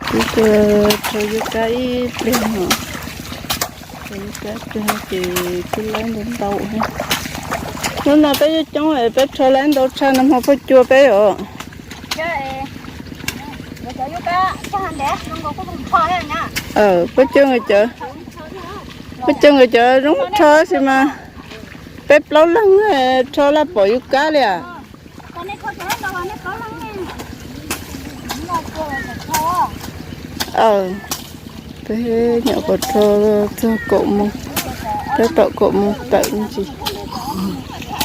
Twb tuaj rho yub kab ib pliag no, rho yub kab ib pliag no ces twb laib ntau ntau thiab. Hnub no peb coob coob es peb rho laib ntau tshaj no hmo phooj cua peb os. Phooj cua nkawd cov, phooj cua nkawd cov zoo rho sis mas peb plaub leeg rho laj pom yub kab li as. Peb nyuam qhuav rho txog kaum moos, tab tom kaum moos tawm ntsis,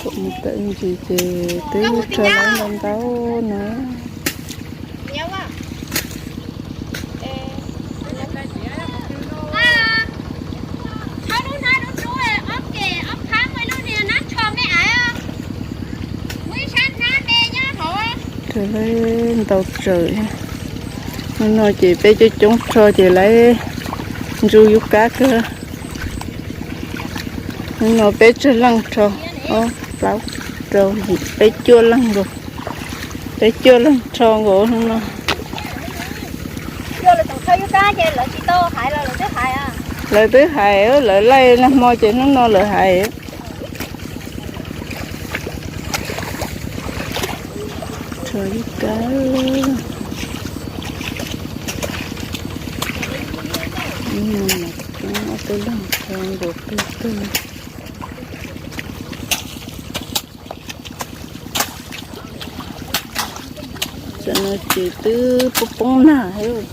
kaum moos tawm ntsis ces twb rho laib ntau ntau no. Rho laib ntau tsawv. Hnub no ces peb coob coob rho ces laib ntsuj yub kab kawg. Hnub no peb tsawg leej rho, ob, plaub, rau, yim, peb cuaj leej nkaus. Peb cuaj leej rho nkaus hnub no. Lawv twb hais, lawv laij nag hmo ces hnub no lawv hais. Rho yub kab, ob peb leeg rho nkaus peb tug. Tam no ces twb poob poob nag thiab.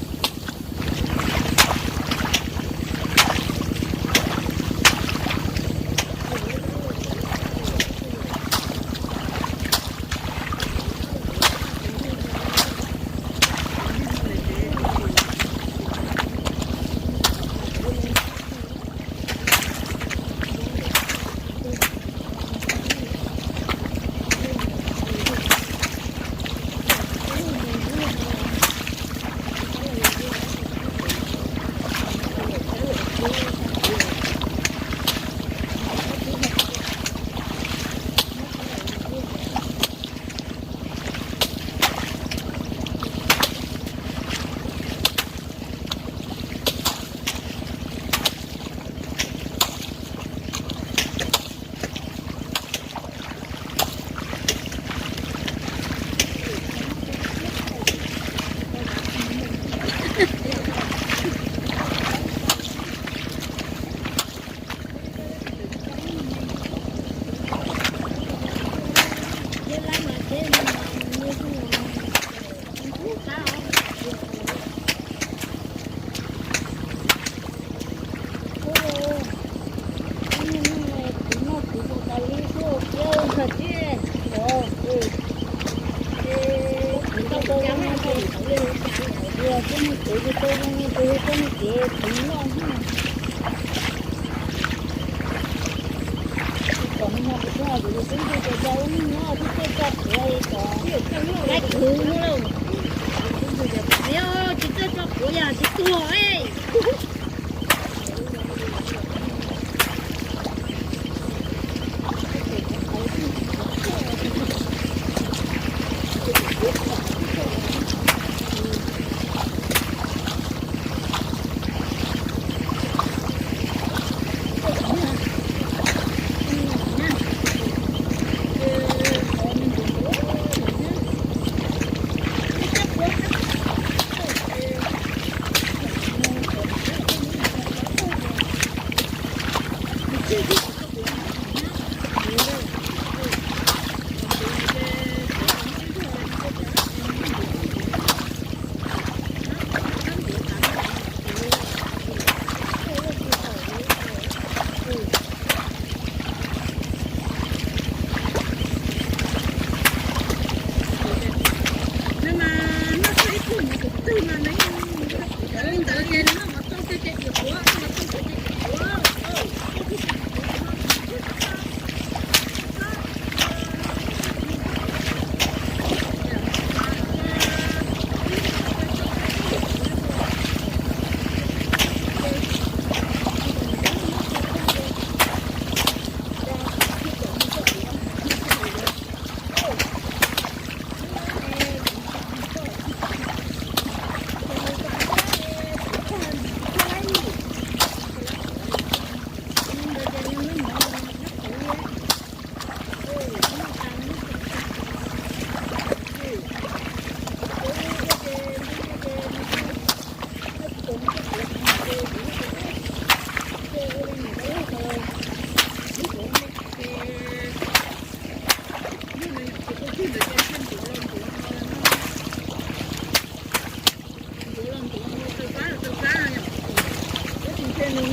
Ib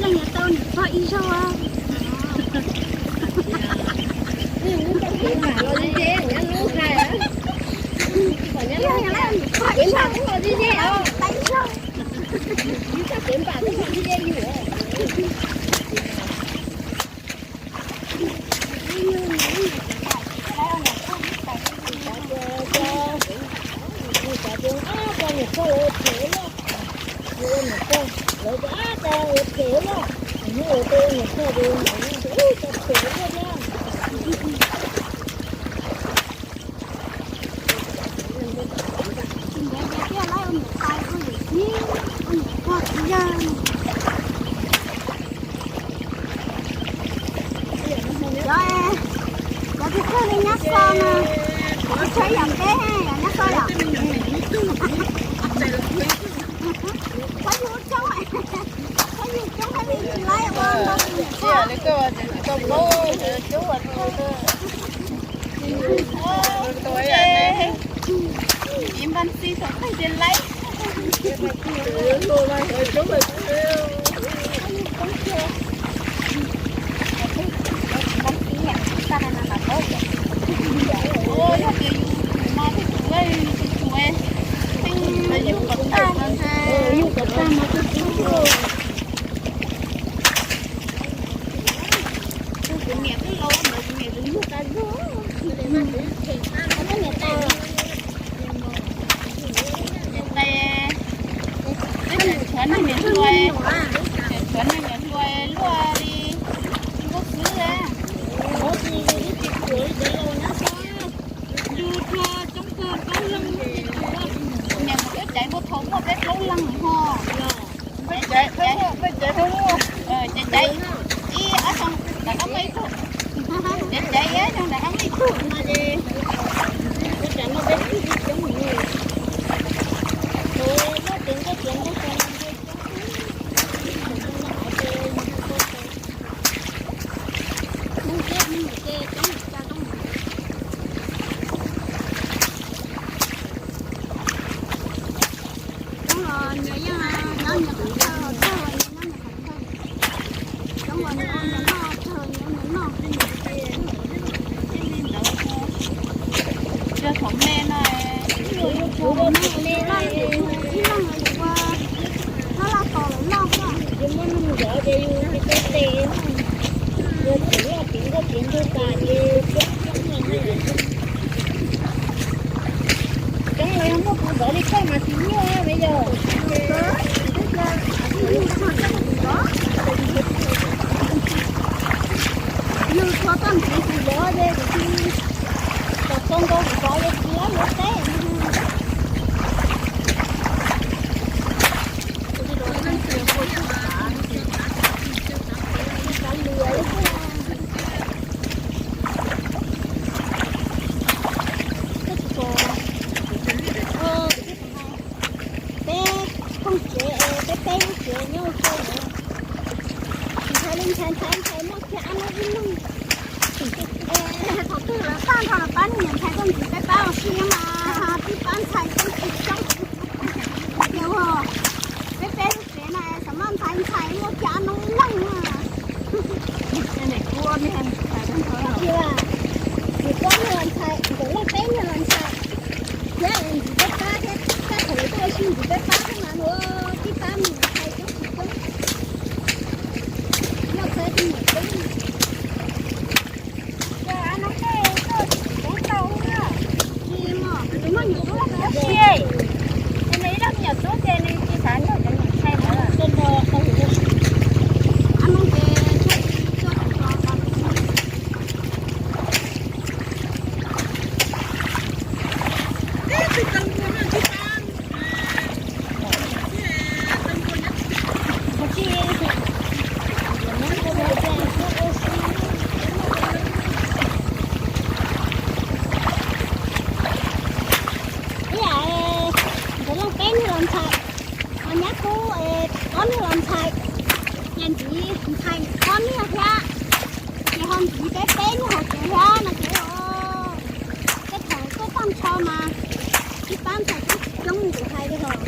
leeg yuav tau niam pog ib zaug. Cov, cov twg kawg li nyob so no, ib txhia yam peb yom, nyob so yom. Pab yug coob, pab yug coob hais li tsis laib ua npau li niam pog. Tsis npaj txij thaum twg ces laib. Yog tias yus no tus tsum, tus tsum, yus kom tag no ntshe, yus kom tag no tus tsum. Kuv niam twb laus ntawd, kuv niam tus nyuj tas zog. Niam tais, twb tseem tshuav neeg niam hluas, tseem tshuav neeg niam hluas luaj li nkauj xwb. Yus txhua coob kawg plaub leeg, niam mus cov caiv npua thaum muaj peb plaub leeg ho. Caiv, caiv ib ob xyoo rov qab muaj ib tug, caiv caiv ib ob xyoo rov qab muaj ib tug no ces. Coob los nyias yeej nyob nyias qhov chaw, tag los nyias nyob nyias qhov chaw. Ces yus tsis tau tes, yus tseem yog piav nkauj piav nraug tas ces coob los yog muaj tus ntxov li koj mas tsis nyuaj me yom. Yus tshuav txoj ntxiv tus zov ces kuv tsis kom tau nkauj tus zov ces tsis lab yuav teb. Peb phooj tsev, peb peb lub tsev nyob ua ke, ntshai li ntshai, ntshai ntshai muaj kiag ab noob ib leeg. Thaum twg lawv pab nrho lawv pab niam ntshai koj ntxiv, peb pab ua si mas pib pab ntshai koj ntxiv coob. Peb peb lub tsev na xav maj ntshai ntshai muaj kiag ab noob ib leeg na. Tus pab niag los ntshai, tus leej peb niag los ntshai, thiab ntxiv peb pab thiab, thaum lawv tuaj ua si ntxiv peb pab thiab mas pib pab niam ntshai coob tsis coob. Noj txhais tus niam coob. Ib yam nkawd leej peb niag los ntshai, ho nyab kub ob niag los ntshai, ces ntxiv ntshai ob niag thiab, ces ho ntxiv peb peb niag hauv tsev thiab no ces peb thaum tuaj tag nrho mas ib pab ntshai coob coob li kuv hais li hos.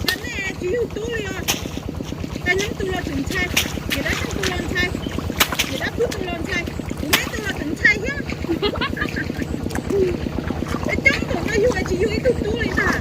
Cov nej tsis yug tub li os. Dab Nyob tus los tseem ntshai, Niam Dab Xyooj tus los ntshai, Niam Dab Pwb tus los ntshai, kuv neb tus los tseem ntshai thiab. Coob npaum no yug tsis yug ib tug tub li ntag.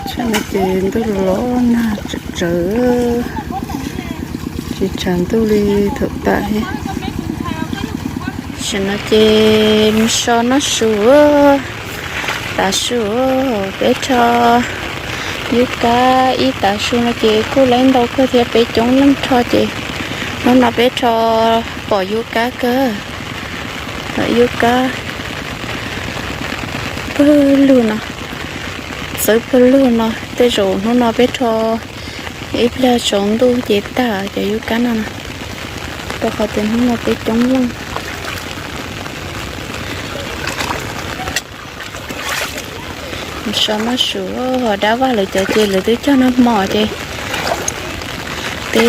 Tshaj no ces ntuj los nag tsawv tsawv, tsis tshav ntuj li thaum tas thiab. Tam sim no ces so noj su, tav su, peb rho yub kab ib tav su no ces kuj laib ntau kawg thiab, peb coob leej rho ces hnub no peb rho pom yub kab kawg. Yub kab pawg lug no, txawb pawg lug no, tej zaum hnub no peb rho ib pliag tsaus ntuj ces tag cov yub kab no na, rau qhov tias hnub no peb coob leej. So maj su, ho dab vaj lawv cov ces lawv twb cog nag hmo ces twb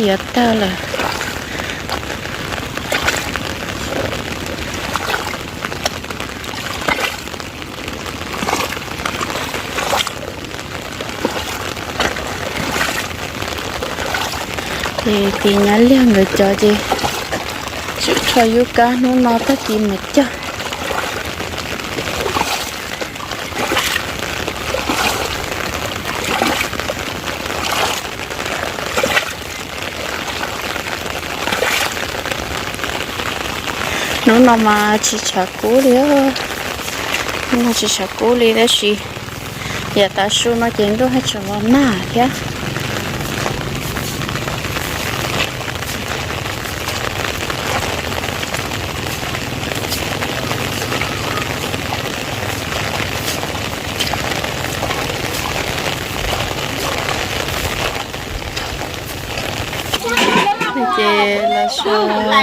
yuav tag lawm. Ces tis nyab liag nkawd cov ces tseem rho yub kab hnub no tag kis mus cog. Hnub no mas tsis tshav kub li, hnub no tsis tshav kub li tab sis Yav tav su no ces ntuj haj tseem los nag thiab. Ces los so noj su.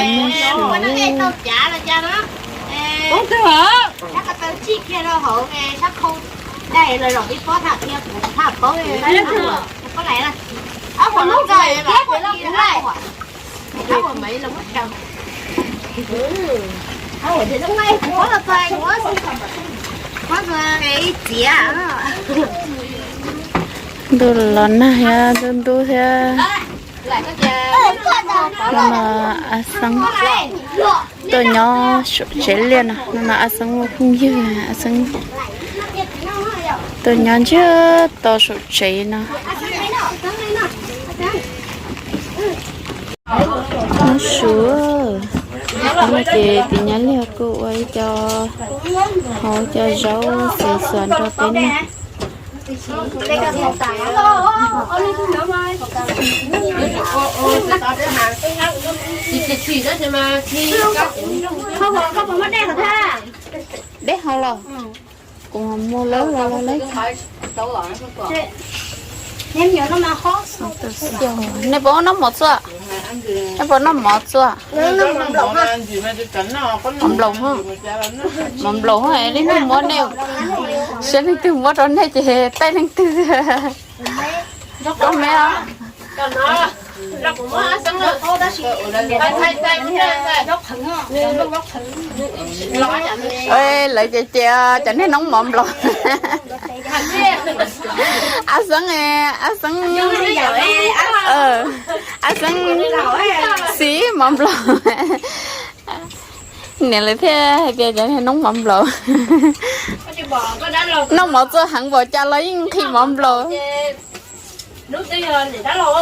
Ntuj los nag thiab, ntuj ntub thiab. Hnub no Ab Xeeb tuaj nyob saum tsev liaj no, hnub no Ab Xeeb muaj phooj ywg, Ab Xeeb tuaj nyob ntsiag to saum tsev no. Noj su, hnub no ces tus nyab liag kuj ua ib co hauv cov zaub xwm xuas nrog peb noj. Dej hau los, kuv muag lawm los lawm. Nej puas noj mov txuaj? Nej puas noj mov txuaj? Mov nploos, mov nploos, leej twg muab nej, saib leej twg muab rau nej ces taij leej twg. Koj me os. Lawv ces ces cov niag noob mov nploos. Ab Xeeb, Ab Xeeb, Ab Xeeb xiv mov nploos. Niam lawv thiaj hais tias cov niag noob mov nploos. Noj mov txuaj heev npaum cas los yeej nqhis mov nploos. Ho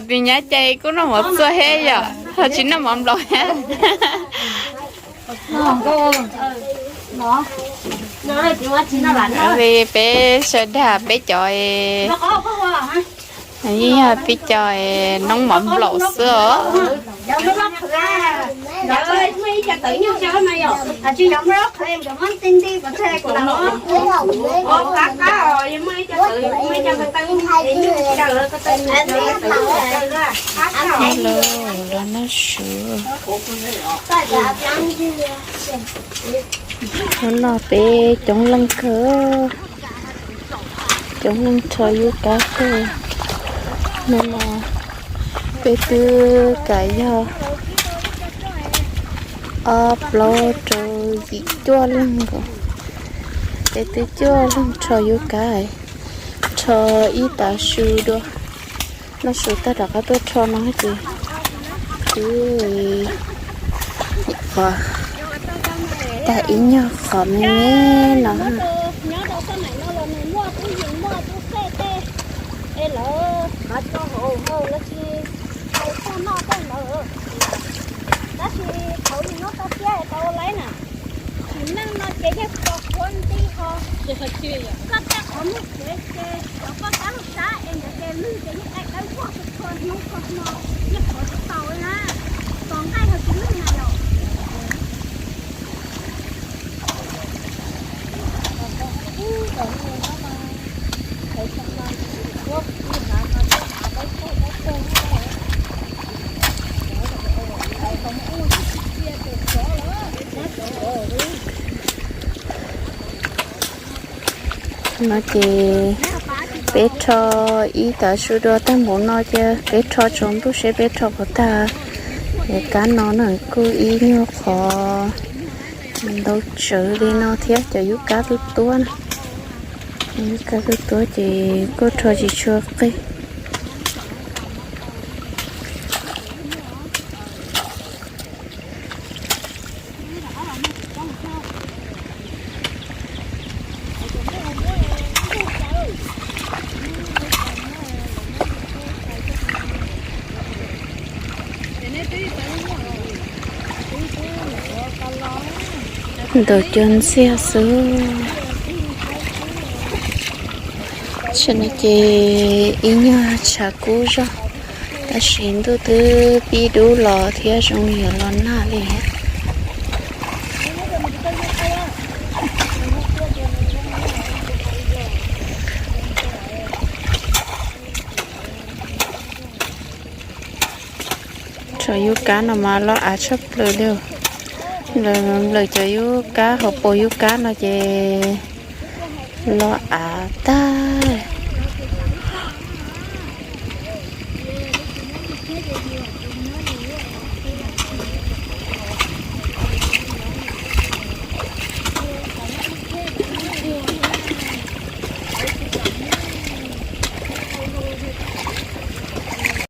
tus nyab ces kuj noj mov txuaj thiab yom, ho tsis noj mov nploos thiab. Peb sawv daws peb cov, yeej yog peb cov noob mov nploos xwb os. Los noj su. Hnub no peb coob leej kawg, coob leej rho yub kab kawg. Hnub no peb twb kav yog ob plaub rau yim cuaj leej nkaus. Peb twb cuaj leej rho yub kab, rho ib tav su dua. Noj su tag rov qab tuaj rho no ces twb qhov tag ib nyuag qhov me me no. Tab sis thaum yus nyob toj siab tau laib na, sim neej no ces yeej pos khuav nti ho. Koj tej qhov muag tsev ces cov koj tab lub sab es nkawd ces lwg ces yeej dai dawb vog txhua hnub txhua hmo, yeej qhuav tsis tau li na. Tos nqaij ho tsis lwg na yom. No ces peb rho ib tav su dua tag npaum no ces peb rho tsaus ntuj seb peb rho puas tag. Es kab no na kuj ib nyuag qhov ntau tsawv li no thiab cov yub kab tuab tuab na. Yub kab tuab tuab ces kuj rho tsis tshua qig. Ntau cuag ntxiag xwb. Tam sim no ces ib nyuag tshav kub zog, tab sis ntuj twb pib dub los thiab zoo li yuav los nag li. Cov yub kab no mas loj av tshaj plaws li. Lawv cov yub kab hauv paus yub kab no ces loj av tag.